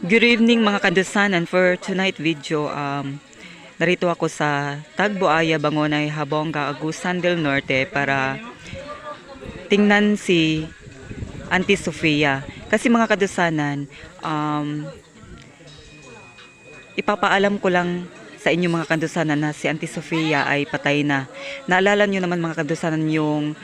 Good evening, mga kandusanan. For tonight video, narito ako sa Tagbuaya, Bangonay, Jabonga, Agusan del Norte para tingnan si Auntie Sofia. Kasi, mga kadusanan, ipapaalam ko lang sa inyo, mga kandusanan, na si Auntie Sofia ay patay na. Naalala nyo naman, mga kandusanan, yung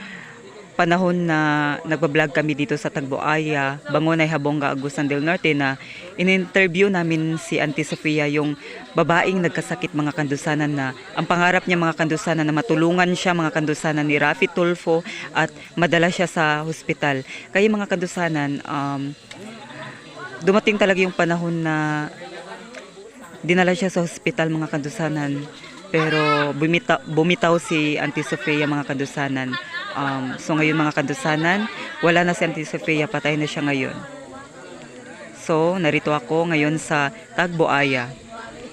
panahon na nagba-vlog kami dito sa Tagbuaya, Bangonay, Jabonga, Agusan del Norte na in-interview namin si Auntie Sofia, yung babaeng nagkasakit, mga kandusanan, na ang pangarap niya, mga kandusanan, na matulungan siya, mga kandusanan, ni Raffy Tulfo at madala siya sa hospital. Kaya, mga kandusanan, dumating talaga yung panahon na dinala siya sa hospital, mga kandusanan. Pero bumitaw si Auntie Sofia, mga kandusanan. So ngayon, mga kandusanan, wala na si Auntie Sofia, patay na siya ngayon. So narito ako ngayon sa Tagbuaya,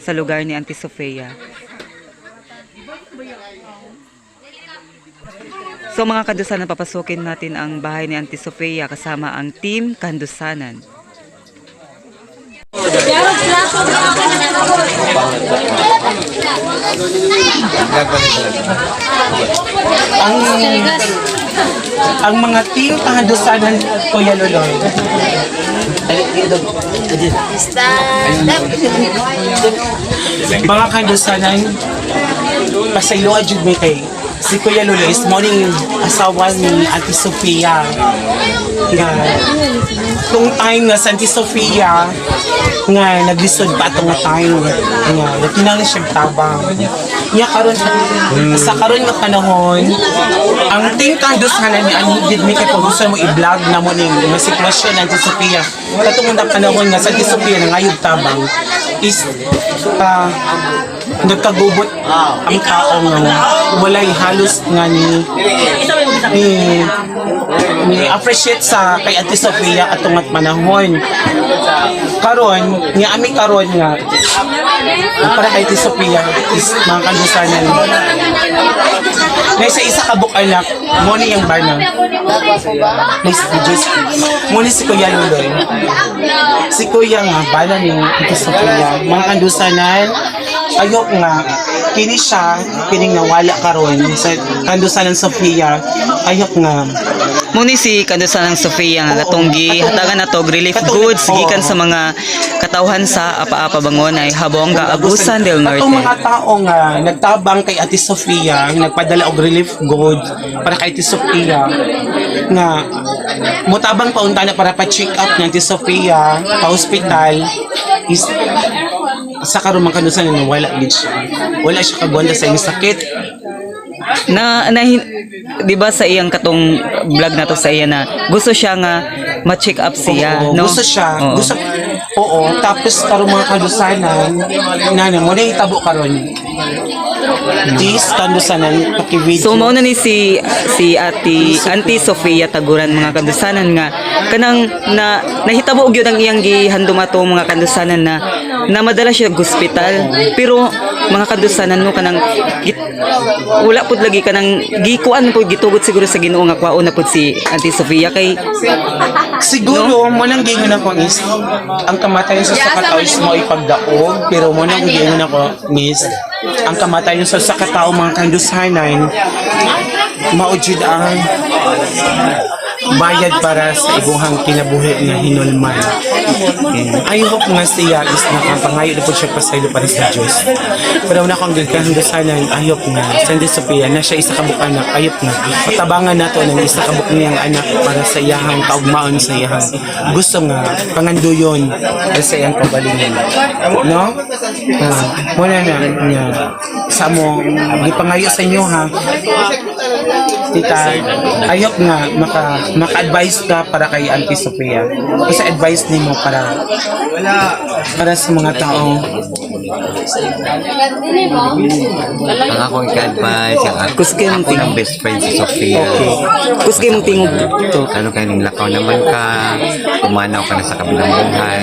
sa lugar ni Auntie Sofia. So, mga kandusanan, papasukin natin ang bahay ni Auntie Sofia kasama ang team Kandusanan. Ang mga team Kandusanan, Kuya Loloy. Stand up. Mga kandusanan, pasayloa jud mi kay si Kuya Lolo is morning asawa ni Auntie Sofia. Nga, tung time nga sa Auntie Sofia, nga naglisod pa atong nga time nga nagkinahanglan siya tabang. Nya karon, sa karon nga panahon, ang team Kandusanan ni ani gid mi kay kung gusto mo i-vlog na mo ning nga sitwasyon ni Auntie Sofia. Katong unang panahon nga sa Auntie Sofia nangayog tabang is nagkagubot ang tao nga walay halos nga ni appreciate sa kay Ate Sofia atong at panahon karon nga ami karon nga para kay Ate Sofia is, mga kandusanan, na isa isa ka buk anak mo ni yang bana. Nice videos mo ni si Kuya Luloy, si Kuya nga bana ni Ate Sofia. Mga kandusanan, ayok nga kini siya kining nawala karon sa kandusanan Sofia, ayok nga Muni si Kandusanang Sofia nga katong gihatagan nato og relief goods gikan sa mga katawhan sa Apa-apa, Bangonay, Jabonga, Agusan del Norte. Atong mga tao nga nagtabang kay Ate Sofia, nagpadala og relief goods para kay Ate Sofia nga mutabang pa unta na para pa-check up ni Ate Sofia pa hospital is sa karon, mga kandusan, wala gid siya. Wala siya kagwanda sa iyang sakit. Na, na di ba sa iyang katong vlog na to sa iya na gusto siya nga ma-check up siya, Oo, no? gusto siya. Oo. Gusto. Oo, tapos karon, mga kandusanan, nana mo na hitabo karon. This kandusanan paki-video. So mao na ni si si Ate Auntie Sofia Taguran, mga kandusanan, nga kanang na nahitabo gyud ang iyang gihandom ato, mga kandusanan, na na madala siya og ospital. Pero, mga kandusanan, no, kanang wala pud lagi kanang gikuan pud, gitugot siguro sa Ginoo nga kwaon na pud si Auntie Sofia kay Siguro, mo nang gingon ako is, ang kamatayon sa katao is mo ipagdaog, pero mo nang gingon ako is, ang kamatayon sa katao, mga kandusanan, mao jud ang bayad para sa ibuhang kinabuhi nga hinulman. I hope nga siya is nakapangayo na po siya pasaylo para sa Diyos. Pero na akong kandusanan, I hope nga, Sandy Sofia, na siya isa kabuk anak, I hope nga, patabangan nato ng isa kabuk niyang anak para sa iyahang kaugmaon, sa iyahang gusto nga panganduyon para sa iyang kabalingan. No? Muna na niya. Sa mo, gipangayo sa inyo ha. Tita, I hope nga maka-advise ka para kay Auntie Sofia. Kasi advice nimo para para sa mga tao. Ang akong ika-advise, ang Kusgi mong ako tingog. ng best friend si Sofia. Okay. Kusgi mong tingog to. Ano kayo ning lakaw naman ka, pumanaw ka na sa kabilang buhay.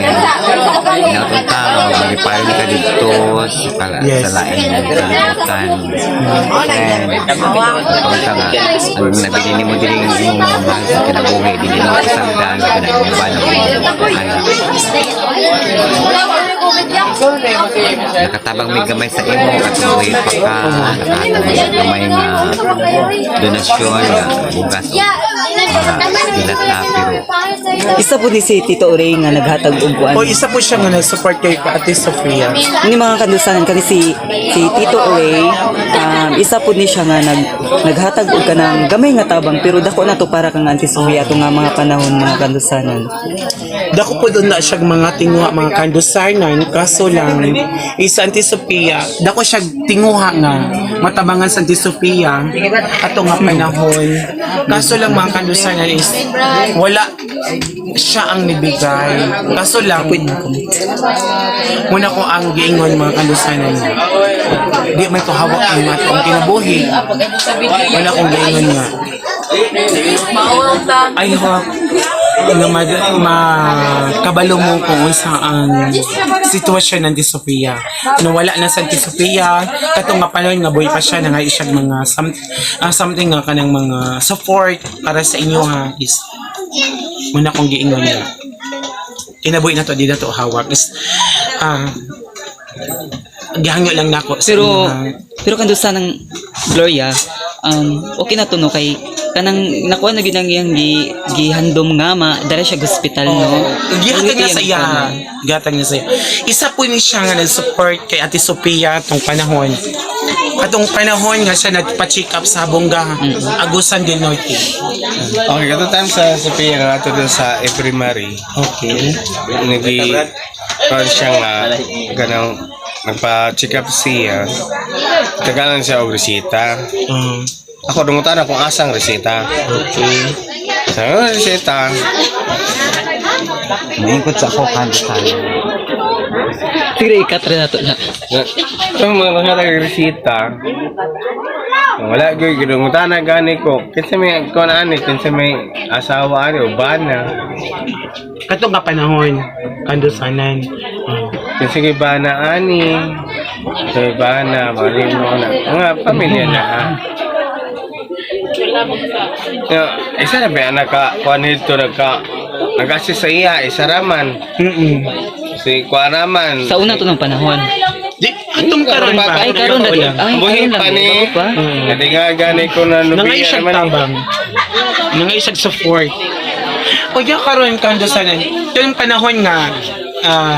Inautong tao, malipayon ka dito sa, sa laing kalibutan. Friend, ikaw ka nga, ang nabili mo dili ang imong mga mahal sa kinabuhi, dili mo kasangdan, labi na imong bana, imong anak. Nakatabang may gamay sa imo at buhi pa ka, nakahatag may gamay nga donasyon nga bugas o mga dilata, pero Isa po ni si Tito Ray nga naghatag og kuan. O isa po siya nga nag-support kay Ate Sofia. Ni mga kandusanan kani si Tito Ray, isa po ni siya nga naghatag og kanang gamay nga tabang, pero dako na to para kang Auntie Sofia ato nga mga panahon, mga kandusanan. Dako po doon na siya mga tinguha, mga kandusanan, kaso lang isa Auntie Sophia, dako siya tinguha nga matabangan sa Auntie Sophia ato nga panahon, kaso lang mga kandusanan is wala siya ang nibigay, kaso lang muna ko ang giingon, mga kandusanan, di man ko hawak ang atong kinabuhi. Wala akong giingon nga I hope nga makabalo mo kung unsa ang sitwasyon ng Auntie Sophia. No, wala na sa Auntie Sophia, katong nga panahon nga buhi pa siya, nangay siya mga something nga kanang mga support para sa inyo ha is muna kong giingon niya. Kinabuhi na to, di na to hawak. Is, gihangyo lang nako sa Pero inyo. pero kandusan ng Gloria, okay na to no, kay kanang nakuha na gyud ang iyang gihandom nga ma dala siya ospital, no. Gihatag niya sa iya. Tama. Gihatag niya sa iya. Isa po ni siya nga nag-support kay Ate Sophia tong panahon. Atong panahon nga siya nagpa-check up sa Bongga, Agusan del Norte. Okay, kato time sa Sophia nga ato dun sa Every Mary. Nagi kuan siya nga ganang nagpa-check up siya. Tagalan siya og resita. Ako dungutan akong asang resita. Sa resita, Maingkot sa ako kandusanan. Sige, ikat rin nato na. Itong mga mga resita. Wala gyud gidungutan na gani ko. Kinsa may kuan ani, kinsa may asawa ani o bana. Katong nga panahon, kandusanan. Kinsa kay bana ani. Kay bana, mali mo na. Mga pamilya na ha. Yo, isa na ba naka kuan dito nag-assist sa iya, isa raman. Si kuan raman. Sa una to ng panahon. Di, atong karon pa. Ay, karon na. Wala. Ay, Buhi karon lang. pa ni. Bago pa. Nga gani ko na Nangay nubiya siyang naman. tabang. Nangay siyang support. O ya karon kandusanan, yung panahon nga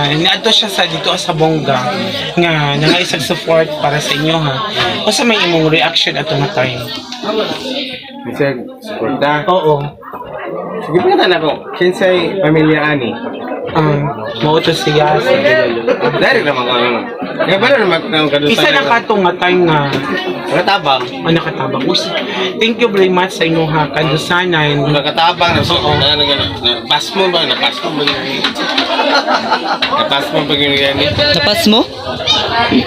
niadto siya sa dito sa Bongga nga nangay siyang support para sa inyo ha. Unsa may imong reaction ato nga time? Bisag suporta. Oo. Sige pa na ako. Kinsay pamilya ani. Mao to siya sa Dari naman ko. Kaya ba naman kang kadusan? Isa na kato nga time nga Nakatabang. ang nakatabang. Uy, thank you very much sa inyong ha kandusanan. Nakatabang na so. Napas mo ba? Napas mo ba? Napas mo ba yung gani? Napas mo?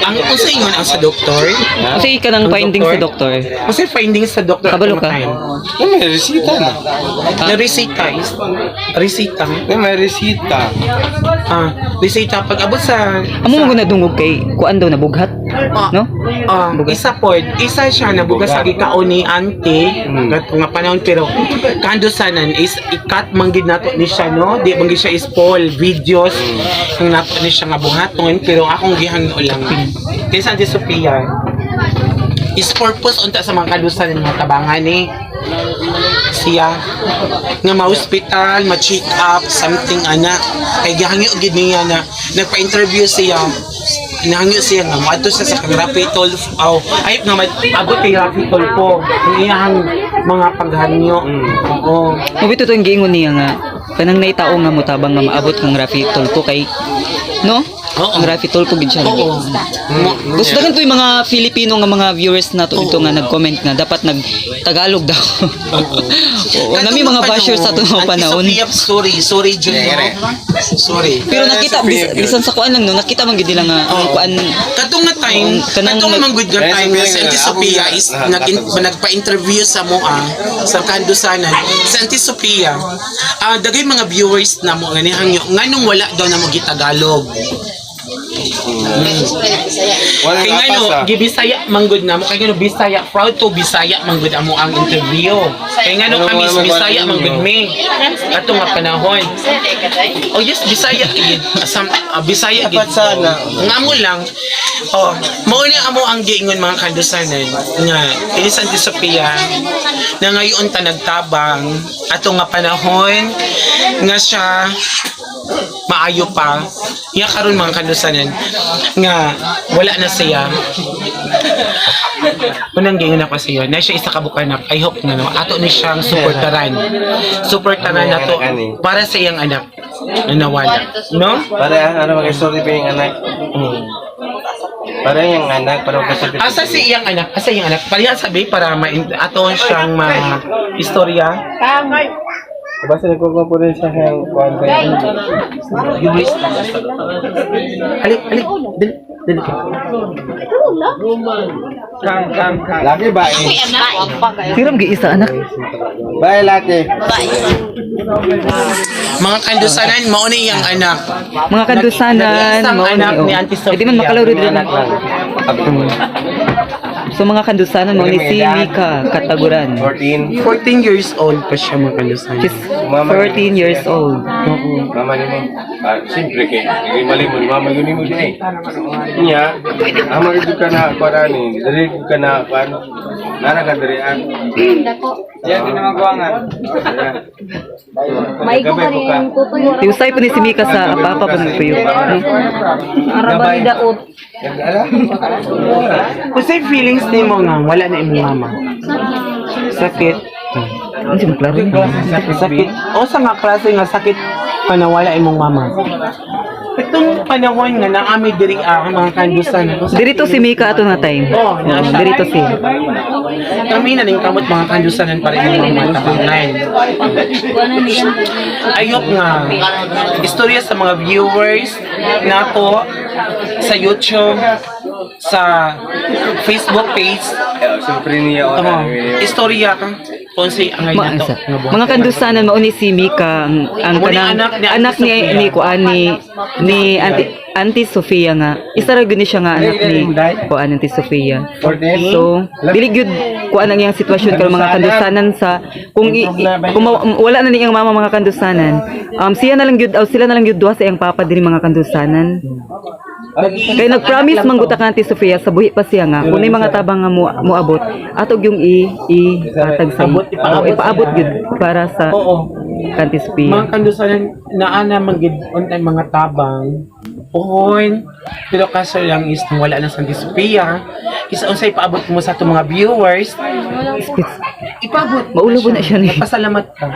Ang unsa ingon ang sa doktor? Kasi ka ng Ang findings sa doktor. Unsa findings sa doktor Kabalo ato nga ka? time? Ano, may resita na. Na resita is resita. Ano, may resita. Resita pag abot sa Amo mo na dungog kay kuan daw na bughat, no? Isa po, isa siya na bugas sa gikaon ni auntie gato nga panahon, pero kandusanan is ikat manggid nato ni siya, no, di manggid siya is Paul videos ang nato ni siya nga buhaton, pero akong gihangyo lang kaysa Auntie Sophia is purpose unta sa mga kandusanan nga tabangan ni siya nga ma-hospital, ma-check up, something ana. Kay gihangyo gid niya na nagpa-interview siya. Nahangyo siya nga moadto siya sa kang Rapi Tulfo. Aw, ayop nga abot kay Rapi Tulfo. Ang iyahang mga paghangyo. Oo. Mabito to yung giingon niya nga kanang naitao nga motabang nga maabot kang Rafi Tulfo kay, no? Oo. Ang Rafi Tulfo gid siya. Oo. Gusto daghan to yung mga Filipino nga mga viewers nato dito nga nag-comment nga dapat nag Tagalog daw. Oo, nami mga bashers sa ato mga panahon. Auntie Sophia, sorry, sorry Jun. No? Sorry. Pero nakita bisan sa kuan lang no, nakita man gid nila nga ang kuan. Katong nga time, Oo, kanang katong man good nga Kaya time sabihin nga si nga, Auntie ako Sophia nga, is nagpa-interview sa moa sa kandusanan. Si Auntie Sophia, dagay mga viewers na mo nga nihangyo nganong wala daw na mo gitagalog. Wala Kay nga ngano, pa sa. gibisaya manggod na mo. Kay ngano, Bisaya, proud to Bisaya manggod amo ang interview. Kay ngano Ano kami mo is naman Bisaya kuwan manggod ninyo? mi. Ato nga panahon. Oh yes, Bisaya gid. Asam Bisaya gid. Dapat sana. Nga mo lang. Oh, mao ni amo ang giingon, mga kandusanan, nga ini sa Auntie Sophia na ngayon ta nagtabang ato nga panahon nga siya maayo pa nga karon, mga kandusanan, nga wala na siya. Unang giingon ako sa iyo na siya isa ka bukanak. I hope nga no ato ni siyang suportaran suportaran nato para sa iyang anak na nawala, no? Para ano mag-story pa yung anak. Para yung anak para mag-story. Asa si iyang anak? Asa iyang anak? Pareha sabi para ma ato siyang ma istorya. Basta nagkukuha rin siya ng kuwan sa Halik, halik. Dali, dali. Laki ba eh? Siram gi isa anak. Bye laki. Mga kandusanan, mao ni iyang anak. Mga kandusanan, Nag-iisang mao ni, anak oh. ni Auntie Eh, di man Sophia. makalaro dito. Anak lang. So mga kandusanan, mao ni si Mika Kataguran. 14. 14 years old pa siya, mga kandusanan. She's 14 years old. Mama ni mo. Ah, siyempre kay hindi mali mo mama yun mo din eh. Nya, ama gid ka na para ni, dili ka na kuan. Nara ka diri ah. Yan din naman guwangan. Maigo ka rin tutuyo. Tiusay po ni si Mika sa papa po ng tuyo. Araba ni Daot. Unsay feelings nimo nga wala na imong mama? Sakit. Ano si maklaro ni? Sakit. O sa nga klase nga sakit pa nawala imong mama? Itong panahon nga naami diri ah, mga kandusanan. Dirito si Mika ato na time. Oh, Oh, dirito si. Kami na ning kamot, mga kandusanan, para imong mga tabangan. I hope nga istorya sa mga viewers nato sa YouTube, sa Facebook page, Siyempre niya oh, istorya ka kung si angay Ma, nato sa, nga buhat. mga kandusanan, mao ni si Mika ang Mao ni kanang anak ni Auntie anak ni Sophia. ni kuan ni Auntie Sofia nga. Isa ra gyud ni siya nga anak ni kuan Auntie Sofia. 14. So, dili gyud kuan ang iyang sitwasyon karon, mga kandusanan, sa kung kung wala na niyang mama, mga kandusanan. Siya na lang gyud aw sila na lang gyud duha sa iyang papa diri, mga kandusanan. Kay nag-promise man gud ka Auntie Sofia sa buhi pa siya nga kung may mga tabang nga mo moabot atog yung i i atag sa Abot, ipaabot Oo, ipaabot sila. gyud para sa Oo. Auntie Sofia. Mga kandusanan, naa na manggid untay mga tabang pohon, pero kaso lang is wala na sa Auntie Sophia is unsay paabot mo sa atong mga viewers? Ipaabot. Maulo po na siya ni. Pasalamat ka.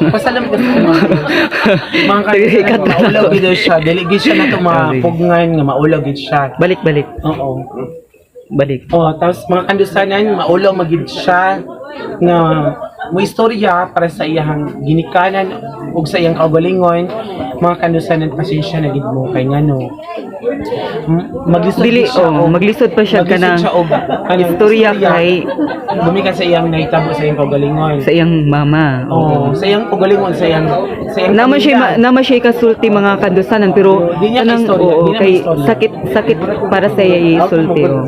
Pasalamat ka sa mga Tagahikat kandusanan. na Maulaw ako. gid siya. Dili gid siya na mapugngan nga maulaw gid siya. Balik balik Oo. Balik. Oh, tapos mga kandusanan, maulaw magid siya nga mo istorya para sa iyang ginikanan ug sa iyang kaugalingon. Mga kandusanan, pasensya na gid mo kay ngano maglisod Dili, gid siya oh, maglisod pa siya maglisod kanang siya og kanang istorya kay gumikan sa iyang nahitabo sa iyang kaugalingon. Sa iyang mama. Oh, sa iyang kaugalingon, sa iyang Naman siya pamilya. naman siya kasulti, mga kandusanan, pero Di niya kanang kaistorya, oo di niya kay kaistorya. sakit sakit para sa iya isulti. Oh.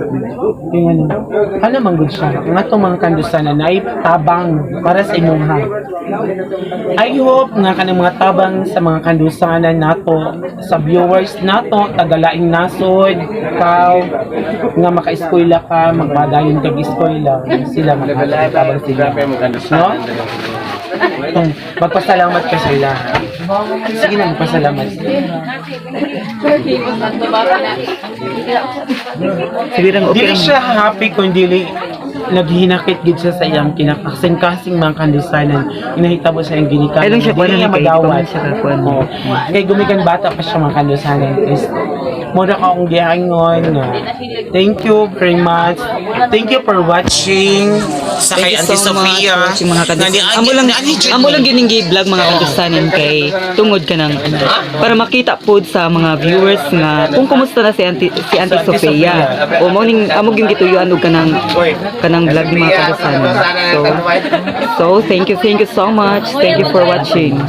Yung ano, ano man gud siya, nga itong mga kandusanan ay tabang para sa imong ha. I hope nga kanang mga tabang sa mga kandusanan nato, sa viewers nato, tagalaing nasod, ikaw, nga maka-eskwela ka, magpadayon kag eskwela, sila makatabang sila. No? Magpasalamat ka sa ila. Sige na, magpasalamat. Sige lang, okay Dili lang. siya happy kung dili naghinakit gid siya sa iyang kinakasing-kasing mga kandusanan inahitabo sa iyang ginikanan. Ay lang siya, Dili kuwan niya na kay, di pa madawat. man siya kakuan. Oo. Kay gumikan bata pa siya, mga kandusanan, is mura ka akong giangon nga thank you very much, thank you for watching sa kay Thank you Auntie so much Sophia. for watching, mga Nga kandusanan. Amo lang gining vlog, mga kandusanan, kay tungod ka ng para makita pod sa mga viewers nga kung kumusta na si Auntie Sofia. O mo ning amo gyud gituyuan og kanang vlog ni mga kandusanan. So thank you so much. Thank you for watching.